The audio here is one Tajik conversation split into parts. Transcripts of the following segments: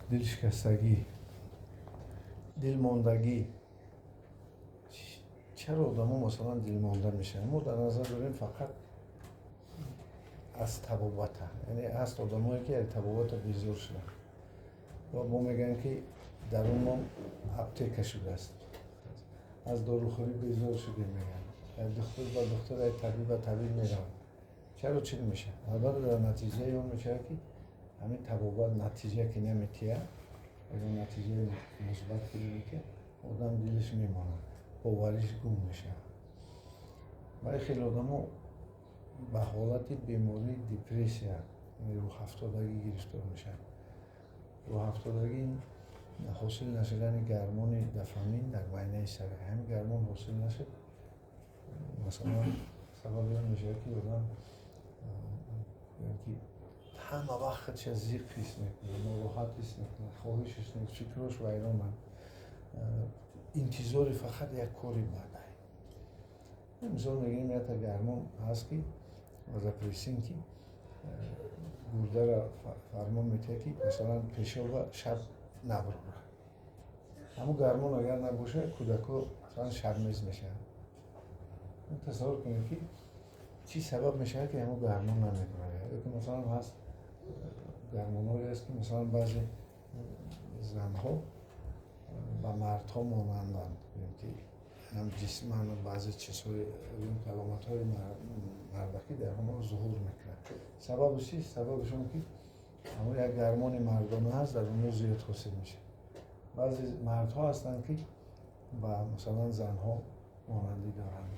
Дилшикастагӣ, дилмондагӣ. Чаро одамо, масалан, дилмонда мешаванд? Мо дар назар дорем фақат аз табобата, яъне ҳаст одамое, ки аз табобата безор шуданд ва мо мегӯем, ки дарунмон аптека шудааст, аз дорухӯрӣ безор шудем, мегӯянд, аз духтур ба духтур, аз табиб ба табиб мераванд. Чаро чунин мешавад? Албатта, дар натиҷаи он мешавад, ки ҳамин табобат натиҷа ки наметиҳад, ягон натиҷаи мусбат ки наметиҳад, одам дилаш мемонад, бовариш гум мешавад. Барои хеле одамо ба ҳолати бемории депрессия, рӯҳафтодагӣ гирифтор мешаванд. Рӯҳафтодагӣ ҳосил нашудани гармони дофамин дар байнаи сар. Ҳамин гармон ҳосил нашуд, масалан, сабаби он мешавад, ки одам ки ҳама вақт худша зиқ ҳис мекунад, нороҳат ҳис мекунад, хоҳишаш нест, фикрош вайронанд, интизори фақат як кори бадай. Мисол мегирем, якта гармон ҳаст, ки вазопрессин, ки гурдаро фармон метиҳад, ки, масалан, пешоба шаб набурад. Ҳамун гармон агар набошад, кӯдакҳо, масалан, шабмез мешаванд. Тасаввур кунед, ки чӣ сабаб мешавад, ки ҳамун гармон намекунад. Ё масалан, ҳаст гармонҳое аст, ки, масалан, баъзе занҳо ба мардҳо монанданд, ки ҳам ҷисман баъзе чизҳои, аломатҳои мардакӣ дар онҳо зуҳур мекунад. Сабабаш чист? Сабабаш он, ки ҳамон як гармони мардона ҳаст, дар онҳо зиёд ҳосил мешавад. Баъзе мардҳо ҳастанд, ки ба, масалан, занҳо монандӣ доранд.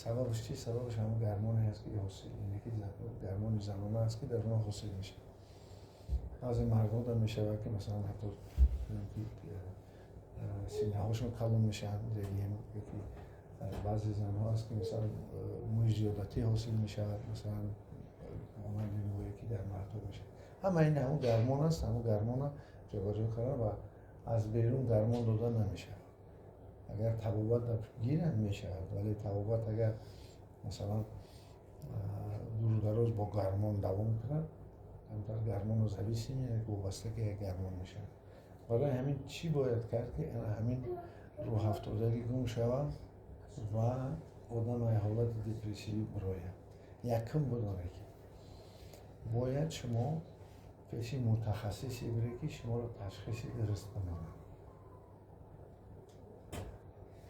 Сабабаш чист? Сабабаш ҳамон гармоне ҳаст, ки ҳосил, яъне ки гармони занона аст, ки дар онҳо ҳосил мешавад. Баъзе мардҳо да мешавад, ки, масалан, ҳатто синаҳошон калон мешаванд. Ки баъзе занҳо ҳаст, ки, масалан, мӯи зиёдатӣ ҳосил мешавад, масалан, монанди мӯе, ки дар мардҳо мешавад. Ҳама ин ҳамун гармон аст. Ҳамун гармона ҷобаҷо кардан ва аз берун гармон дода намешавад. Агар табобат гиранд, мешавад, вале табобат агар, масалан, дуру дароз бо гармон давом кунад, камтар гармону зависимый, вобаста ки як гармон мешавад. Барои ҳамин чӣ бояд кард, ки ҳамин рӯҳафтодагӣ гум шавад ва одам аз ҳолати депрессивӣ бирояд? Якум будоне, ки бояд шумо пеши мутахассисе биред, ки шуморо ташхиси дуруст бимонад.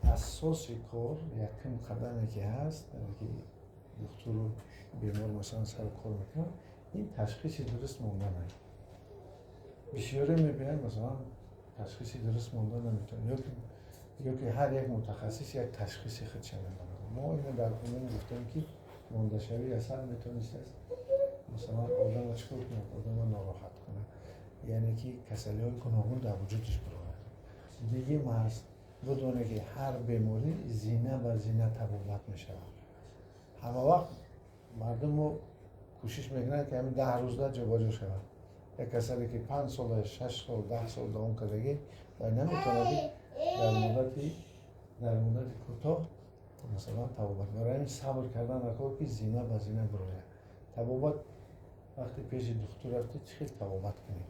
Асоси кор, якум қадаме, ки ҳаст, ки духтуру бемор, масалан, сару кор мекунад, ин ташхиси дуруст монданае. Бисёре мебинанд, масалан, ташхиси дуруст монда наметавонад, ё ки ҳар як мутахассис як ташхиси худша мемонад. Мо ина дар умум гуфтем, ки мондашавии асаб метавонистааст, масалан, одамро чӣ кор кунад? Одамро нороҳат кунад, яъне ки касалиҳои гуногун дар вуҷудаш бирояд. Дигим ҳаст, бидоне, ки ҳар беморӣ зина ба зина табобат мешавад. Ҳама вақт мардуммо кӯшиш мекунанд, ки ҳамин 10 рӯзда ҷобаҷо шавад. Як касале, ки 5 сола, 6 сол, 10 сол давом кардагӣ, ва наметавонад дар муддати кӯтоҳ, масалан, табобат. Барои ҳамин сабр кардан накор, ки зина ба зина бирояд табобат. Вақте пеши духтур рафтед, чӣ хел табобат кунед?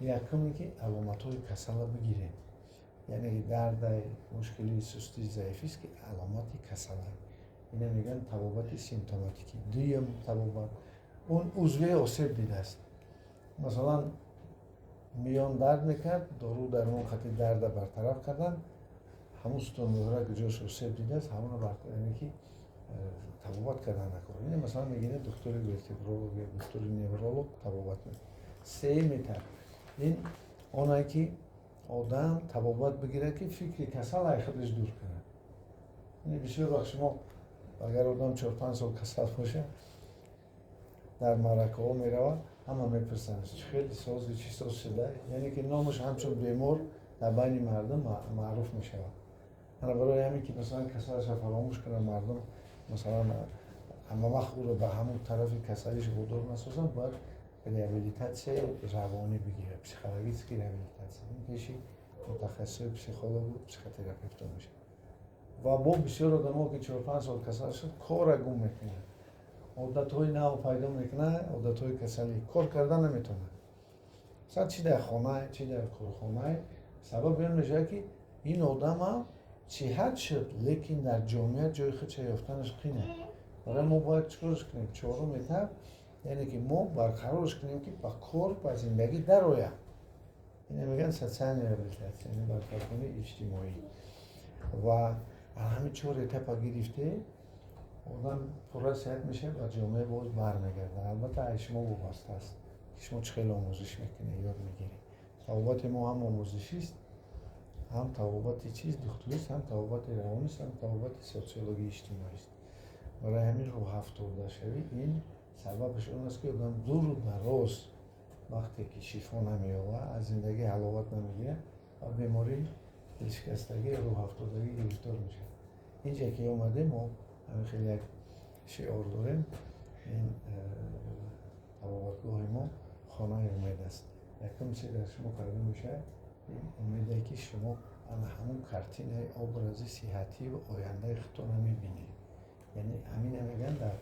Якуме, ки аломатҳои касала бигиред, яъне ки дардай, мушкили, сустӣ, заифист, ки аломати касала, ина мегӯянд табобати симптоматикӣ. Дуюм табобат, он узве осеб дидааст, масалан, миён дард мекард, дору дармон хати дарда бартараф кардан, ҳамун сутунмӯҳра ҷош осеб дидааст, ҳамонро, яъне ки, табобат кардан накор. Ина, масалан, мегиред, духтури вертебролог ё духтури невролог табобат мекунад. Сеюм этап ин оне, ки одам табобат бигирад, ки фикри касал ай худаш дур кунад. Бисёр вақт шумо агар одам 4-5 сол касал бошад, дар маъракаҳо меравад, ҳама мепурсанд, чӣ хеле сози, чӣ соз шуда, яъне ки номаш ҳамчун бемор дар байни мардум маъруф мешавад. Ана барои ҳамин, ки, масалан, касалаша фаромӯш кунад, мардум, масалан, ҳама вақт ӯро ба ҳамун тарафи касалиш водор насозанд, бояд реабилитатсияи равонӣ бигирад, психологический реабилитация. Пеши мутахассисои психологу психотерапевто мешавад. Ва бо бисёр одамо, ки 4-5 сол касал шуд, кора гум мекунад, одатҳои нав пайдо мекунад, одатҳои касалӣ, кор кардан наметавонад. Масалан, чи дар хона, чи дар корхона, сабаби он мешавад, ки ин одамам сиҳат шуд, лекин дар ҷомеа ҷои худша ёфтанаш қина. Барои мо бояд чӣ корш кунем? Чорум этап, яъне ки мо барқарорш кунем, ки ба кор, ба зиндагӣ дарояд. Ина мегӯянд социальная реабилитация, яъне барқароркунии иҷтимоӣ. Ва ҳамин чор этапа гирифте, одам пурра сиҳат мешавад ва ҷомеа боз бармегардад. Албатта, ай шумо вобаста аст, ки шумо чӣ хеле омӯзиш мекунед, ёд мегиред. Табобати мо ҳам омӯзишист, ҳам табобати чиз духтурист, ҳам табобати равонист, ҳам табобати социологии иҷтимоист. Барои ҳамин рӯҳафтодашавӣ, ин сабабаш он аст, ки одам дуру дароз вақте ки шифо намеёбад, аз зиндагӣ ҳаловат намегирад ва бемории дилшикастагӣ, рӯҳафтодагӣ гирифтор мешавад. Инҷа ки омадем, мо ҳамин хеле як шиор дорем: ин табобатгоҳи мо хонаи умед аст. Якум чиз дар шумо пайдо мешавад, ин умеде, ки шумо ана ҳамун картинаи образи сиҳатӣ ва ояндаи худтонро мебинед. Яъне ҳамина мегӯянд дар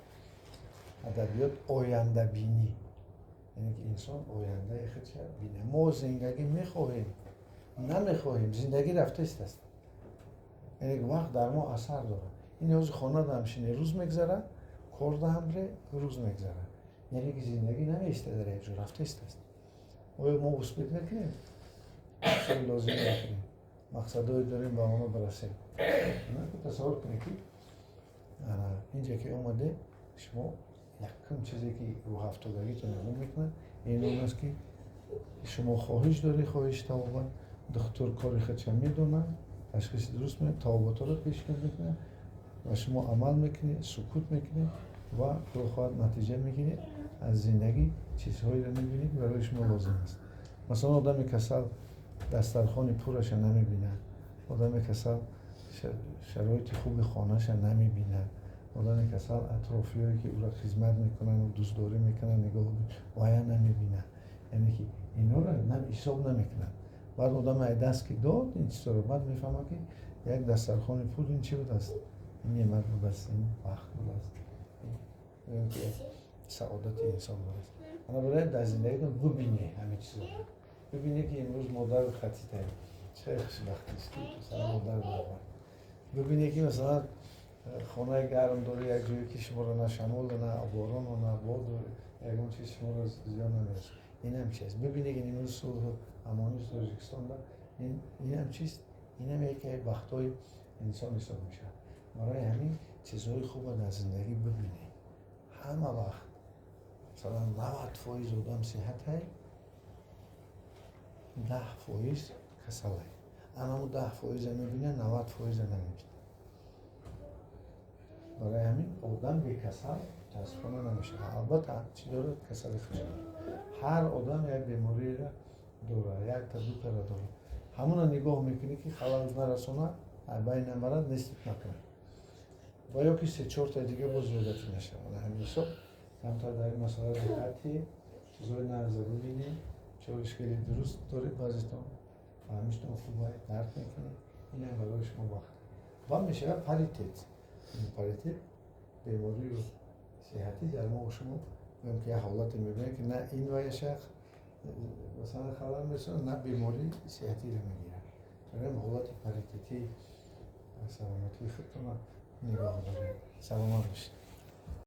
адабиёт ояндабинӣ, яъне ки инсон ояндаи худша бинад. Мо зиндагӣ мехоҳем, намехоҳем, зиндагӣ рафтаист, яъне вақт дар мо асар дорад. Ин ҳозир хона дамшине, рӯз мегзарад, кор даҳамре, рӯз мегзарад, яъне ки зиндагӣ намеистад дар як ҷо, рафтаист. Оё мо успеть мекунем? Хеле лозим мекунем, мақсадҳое дорем, ба онҳо бирасем. Тасаввур кунед, ки инҷа ки омаде, шумо якум чизе, ки рӯҳафтодагитон набуд мекунад, ин он аст, ки шумо хоҳиш дорӣ, хоҳиши табобат. Духтур кори худша медонад, ташхиси дуруст мекунад, табобатҳоро пешниҳод мекунад ва шумо амал мекунед, сукут мекунед ва, худо хоҳад, натиҷа мегиред. Аз зиндагӣ чизҳоеро мебинед, ки барои шумо лозим аст. Масалан, одами касал дастархони пурраша намебинад, одами касал шароити хуби хонаша намебинад, одами касал атрофиёе, ки ӯро хизмат мекунанд, дӯстдорӣ мекунанд, нигоҳ вая намебинад, яъне ки инҳоро ҳисоб намекунад. Баъд одам ай даст ки дод ин чизҳоро, баъд мефаҳмад, ки як дастархони пур ин чӣ будааст, ин неъмат будааст, ин бахт будааст, ки саодати инсон будааст. Ана барои дар зиндагитон бубине, ҳамин чизҳоро бибине, ки имрӯз модар хатитае, чӣ хушбахтист, ки масалан модар баробар. Бибине, ки масалан хонаи гарм дорӣ, як ҷое, ки шуморо на шамолу, на борону, на боду, ягон чиз шуморо зиён намерасад. Инам чи аст? Бибине, ки имрӯз сулҳу амонист Тоҷикистонда, инам чист, инам яке бахтҳои инсон ҳисоб мешавад. Барои ҳамин чизҳои хуба дар зиндагӣ бибинед ҳама вақт. Масалан, 90% одам сиҳатай, 10% касалай. Анаму 10%-а мебинад, 90%-а намебинад. Барои ҳамин одам бекасал, мутаассифона, намешавад. Албатта, чӣ дорад? Касали худша дорад. Ҳар одам як бемориро дорад, якта дутара дорад. Ҳамуна нигоҳ мекунӣ, ки халал нарасонад, байн набарад, нестит накунад ва ё ки се чорта дига боз зиёдатӣ нашавад. Ҳамин ҳисоб камтар дар ин масъала диққати, чизҳои нағза бибинед. Чоришкели дуруст доред, баъзетон фаҳмиштон хубай, дарк мекунед. Инам барои шумо вақт ва мешавад паритет. Паритет беморию сиҳатӣ дар мо шумо гӯем, ки як ҳолате мебинем, ки на ин ваяша масалан халал мерасонад, на беморӣ сиҳатиро мегирад. Барои ҳолати паритетии саломатии худтона нигоҳ доред. Саломат бошед.